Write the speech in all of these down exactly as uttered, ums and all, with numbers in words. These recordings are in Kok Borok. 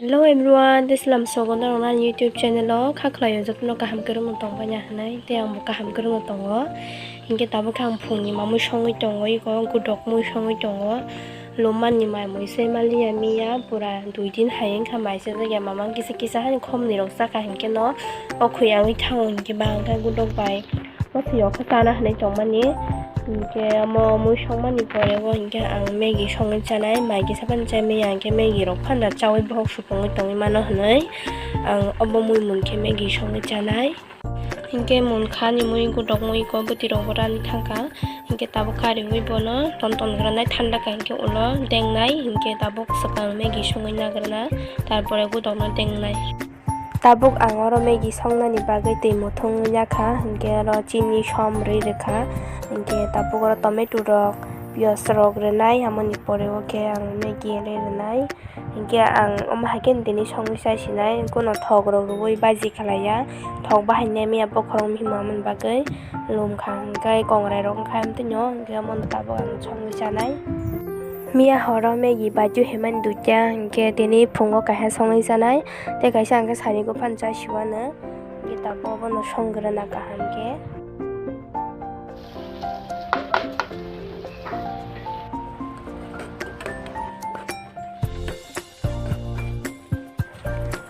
Hello everyone, tei salam sogo norok ani YouTube channel o. Kha khlai o jotono kaham kwrwngno tongbaina hinwi, tei ang bo kaham kwrwngno tongo. Hinkhe tabuk khe ang phungni mamwi songwi tongo, iko gudok mui songwi tongo. Lumani mai mui se maliya miya, pura dui din hai wngkha mai se jakya, mama kisa kisa hani khomni rok chakha hinkhe no o khwi yangwi thango hinkhe ba ang khe gudok bai. O thwi o khe chana hinwi tongmani. Hinkhe omo mui songmani pore o hinkhe ang Maggi songwi chanai. Mai kisa phano chai manya hinkhe Maggi rok phano chaui bohok supungwi tongwi mano hinwi ang obo mui munkhe Maggi songwi chanai. Hinkhe munkha ni mui gudok mui ko bwtwi rok bo rani thangkha. Hinkhe tabuk kariui bono ton ton granai thanda kha hinkhe ulo dengnai. Hinkhe tabuk swkang Maggi songwi nagrana, tarpore gudokno dengnai. Tabuk ang oro Maggi songnani bagwi twi muthungwi yakha, hinkhe oro chini som rwi rwkha, hinkhe tabuk oro tomato rok, piyaj rok rwnai, amoni pore o khe ang Maggi rwi rwnai. Hinkhe ang omo hai khe tini songwi chai sinai, kuno thok rok rwui baji khlaiya, thok bahai nemya bokhorok himma mani bagwi lumkha, hinkhe kongrai rok wngkha amtwino, hinkhe omono tabuk ang songwi chanai. Miya horo Maggi baju himani duita, hinkhe tini phungo kaisa songwi chanai. Tei kaisa ang khe sari guphan chasiwano, gita bobono songgrana kaham khe.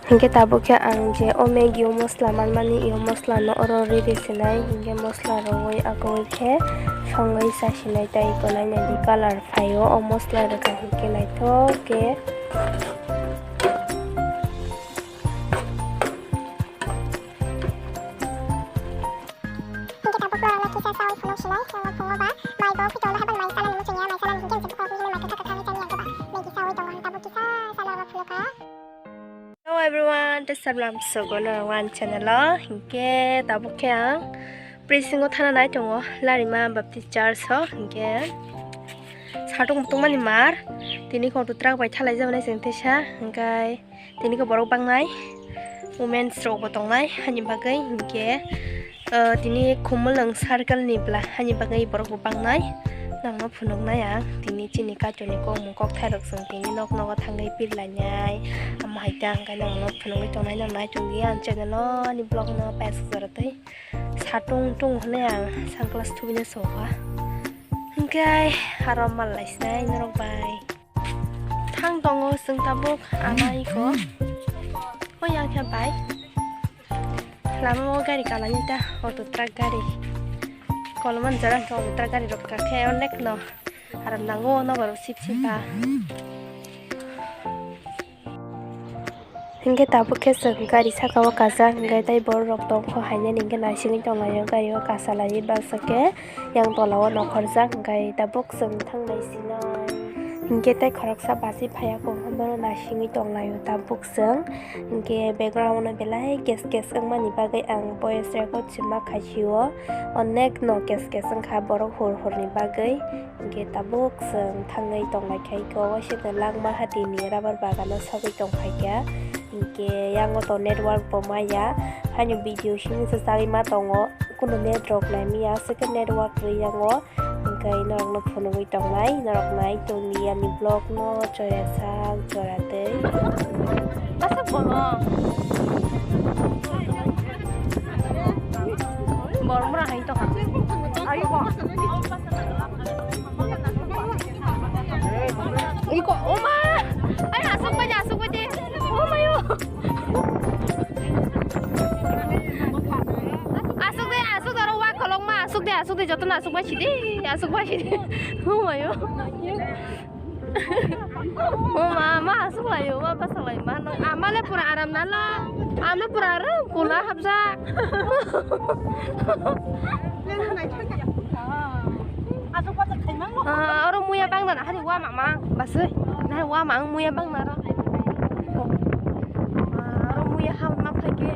Hinkhe tabuk khe ang je o Maggi o mosla manmani, i o mosla no oro riri sinai, hinkhe mosla rogwi agoi khe songwi chasinai, tei tonai nai di colour phaio o mosla rwkha hinkhe naithok khe. Hinkhe tabuk norokno kisa chaui phunuk sinai, phungo phungo ba mai bo phi tongo, haibani mai sanani muchungya, mai sanani hinkhe ang se bukhuk nini mai kwthar kwthar ni chani yang khe ba Maggi chaui tongo, ang tabuk kisa sana rw phunukha. Hello everyone, tei salam sogo norok ani channel o. Hinkhe tabuk khe ang presingo thana nai tongo, Larima Baptist Church o. Hinkhe satung tungmani mar, tini kotor truck bai thalai jabonai chwng teisa, hinkhe tini khe borok bangnai, womens rok bo tongnai, hani bagwi hinkhe, ah, tini Khumulwng circle ni bwla, hani bagwi borok bo bangnai. Nangno phunuknai ang tini chini kaitorni kokmung kokthai rok, chwng tini nok nogo thangwi pirlainai, amo hai tei ang khe nangno phunugwi tongnai, nang nai tongdi ang channel o, ani vlog no paisuk jora tei satung tung hwnwi ang sunglass thubui no sokha. Hinkhe aro mal lai sinai norok bai. Thang tongo chwng tabuk ama iko. O yang khe bai. Lama o gari kalani ta, auto truck gari. Kolomani jora hinkhe auto truck gari rok kakhe onek no. Aram nango nogo rok sip sip ba. Hinkhe tabuk khe chwng gari saka o kajak, hinkhe tei borok rok tongkho hainani hinkhe naisingwi tonglaio, gari o kasa laiwi baksa khe yang tola o nokhorjak, hinkhe tabuk chwng thangnai sinai. Hinkhe tei khoroksa bachwi phaiya kok, bono naisingwi tonglaio tabuk chwng. Hinkhe background o belai kes kes wngmani bagwi ang voice record se ma khaisio, onek no kes kes wngkha borok hur hur ni bagwi. Hinkhe tabuk chwng thangwi tonglaikha, iko waisa khe langma hatini rubber bagano sogwi tongphaikha. Hinkhe yango to network bo maya, haino video simi se chagwi ma tongo, kuno net rok naimaya, aswk khe network rwi yango. Hinkhe norokno phunugwi tongnai, norok nai tongdi ani vlog no, chora sak chora tei. Aswk bolong. Borok mura hai tongkha. Ayo bo. Iko, oma! Ay, aswk bai de, aswk bai de. Oma yo. Aswk de, aswk de, aro wa kolokma, aswk de, aswk de, jotono aswk bai sidi, aswk bai sidi. Oma yo. O ma, ma aswk lai o, ma bwsak lai ma nang. Ama le pura aram nalo. Ama pura aram kula hapjak. Ah, oro muya bang na hari wa mama. Basui. Na wa mang muya bang na ro. Ah, oro muya ham ma phai ke.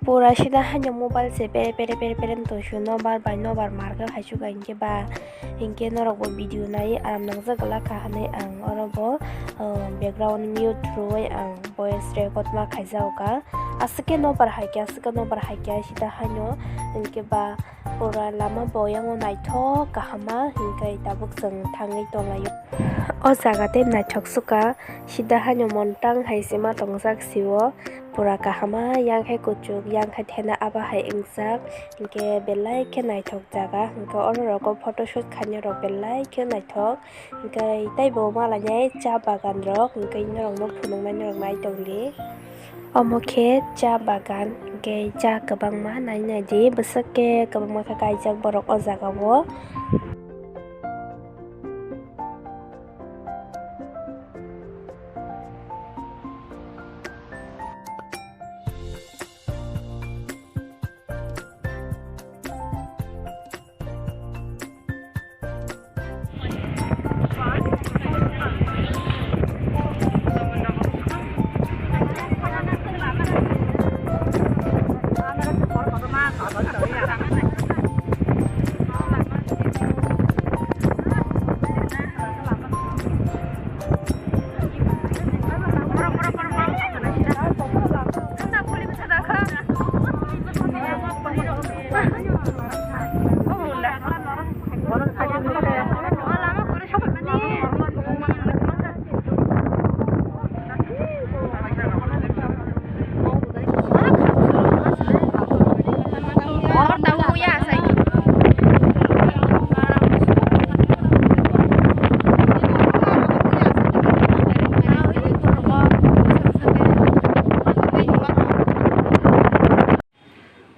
Pura sida haino mobile se pere pere pere pere tongsu, nobar bai nobar mar khe haisu ka hinkhe ba, hinkhe norok bo video nai aram nangjak glak ka hinwi ang oro bo, uh, background mute rwui ang voice record ma khaijak ka. Aswk khe nobar hai khe, aswk khe nobar hai khe sida haino hinkhe ba pura lama bo yango naithok kaham ma hinkhe tabuk chwng thangwi tonglaio. O jaga tei naithok suka sida haino montang hai se ma tongjak sio. Pura kahama, yang khe kuchuk, yang khe thena aba hai wngjak, hinkhe belai khe naithok jaga, hinkhe oro rogo photoshoot khainai rok belai khe naithok, hinkhe teibo malainai cha bagan rok, hinkhe norok no phunuknai norok nai tongdi. Omo khe cha bagan, hinkhe cha kwbangma nai naidi, bwswk khe kwbangma khe kaijak borok o jaga o.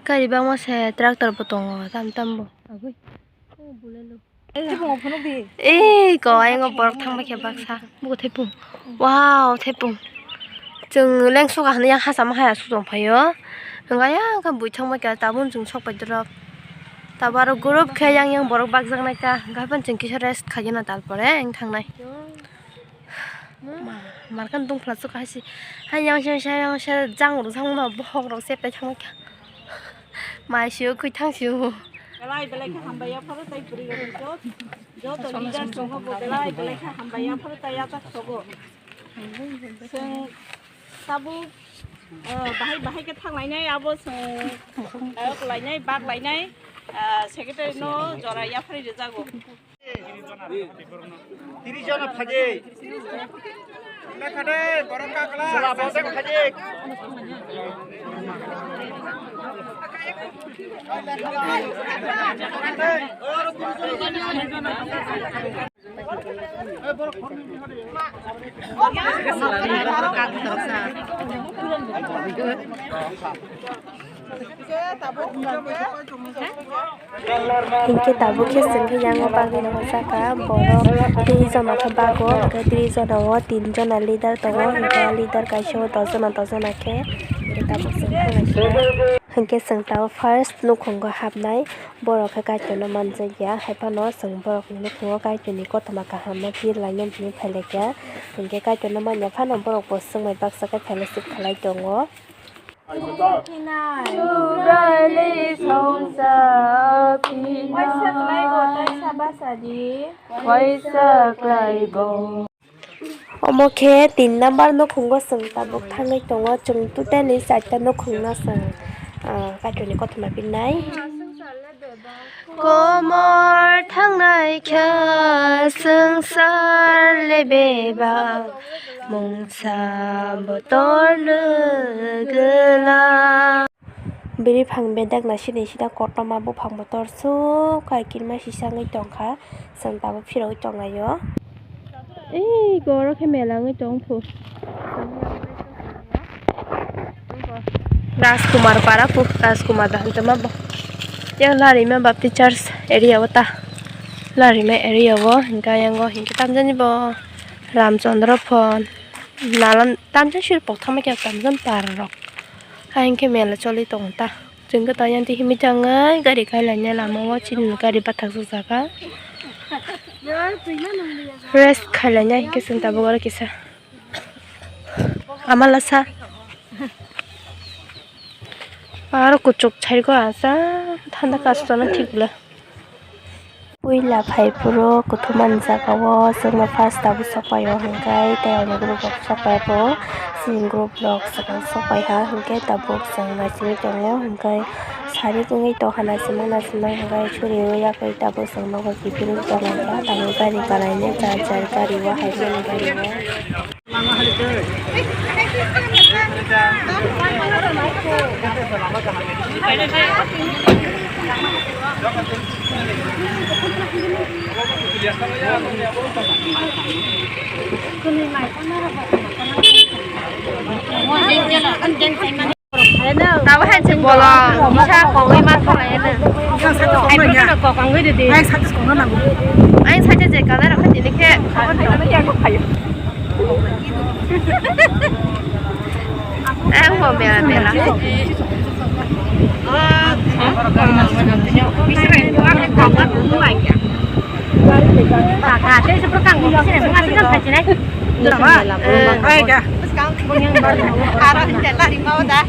Gari bangma se tractor bo tongo, tam tam bo. Agoi. Ei, ko, ayang o borok thang bai khe baksa. Bugo thepung. Wow, thepung. Chwng lengso ka hwnwi yang hachama hai aswk tong phaio. Hwnkhai yang khe bui thang bai khe tabun chwng sok pai dorop. Tabo aro group khe yang yang borok bakjak nai ta. Hwnkhai phano chwng kisa rest khaina tal pore ang thangnai. Ma, markan dungphla chwk hai se. Hai yang se, se, yang se, jang rok thang no, bohok rok se pai thang bai khe. Mai sio, khwi thang sio. Belai belai khe hambai ya pharo tai puri rok jo, joto leader song bo belai belai khe hambai ya pharo tai ya tak sogo. Seng tabuk, eh, bahai bahai khe thang lainai abo seng, eh, lainai bak lainai, eh, secretary no jora ya phari rwjago. Tris jona phaji. Sela bosek phaji. Hinkhe tabuk khe chwng khe yang o bagwi rw saka borok tris jona khe bago, hinkhe tris jona o tin jona leader tongo, hinkhe leader kaisa o dos jona dos jona khe, hinkhe tabuk chwng thang lai saka. Hinkhe chwng tabuk first nukhungo hapnai, borok khe Kaitorno manjakya, haiphano chwng borokni nukhungo Kaitorni kothoma kahamno phirlaino hinwi phailaikha, hinkhe Kaitorno manya phano borok bo chwngbai baksa khe fellowship khlai tongo. Subraili songsa phinai. Waisa kwlaibo, taisa basa di. Waisa kwlaibo. Omo khe tin number nukhungo chwng tabuk thangwi tongo. Chwng totally charta nukhungno chwng, ah, Kaitorni kothoma pinnai. Komor thangnai kha swngchar le bebak, mungsa bo torno gwla. Bwrwi phang bedak na sini sida kotorma buphang bo torsuk kai kirima sisa wngwi tongkha, chwng tabuk phirogwi tonglaio. Ei, goro khe mela wngwi tong phu. Rajkumar para phu, Rajkumar da hantama bo. Yang Larima Baptist Church area o ta. Larima area o, hingka yang o, hingke tamjani bo Ramchandra phon. Nalan tamjani sir pok thangma khe tamjani para rok. Ayang khe mela choli tongo ta. Chwng khe tayang twi himwi thangnai gari kailainai lama o chini gari bathakjak jaga. Rest khailainai hinkhe chwng tabuk oro kisa ama lasa. Aro kuchuk sairgo asa thanda kastorno thik bwle. Puila phai phuru kuthumani jagao chwngno first tabuk sokpaio hwnkhe tei ani group rok sokpaibo chini group rok swkang sokpaiha hwnkhe tabuk chwng naisingwi tongo hwnkhe sari wngwi tongkha naisingma naisingma hwnkhe suriwi yakwi tabuk chwng nogo kiphilwi tonglaikha tabuk gari kalainwi jar jar gario haimani gario. Tabuk hai se bolong kisa kongwi ma khalai ano. Ai, bwrwino kok wngwi rwdi. Ai, sakhe kongna nango. Ai, sakhe je colour rok khe tini khe. Ang bo mela mela. Aro hwnkhe lari ma o da.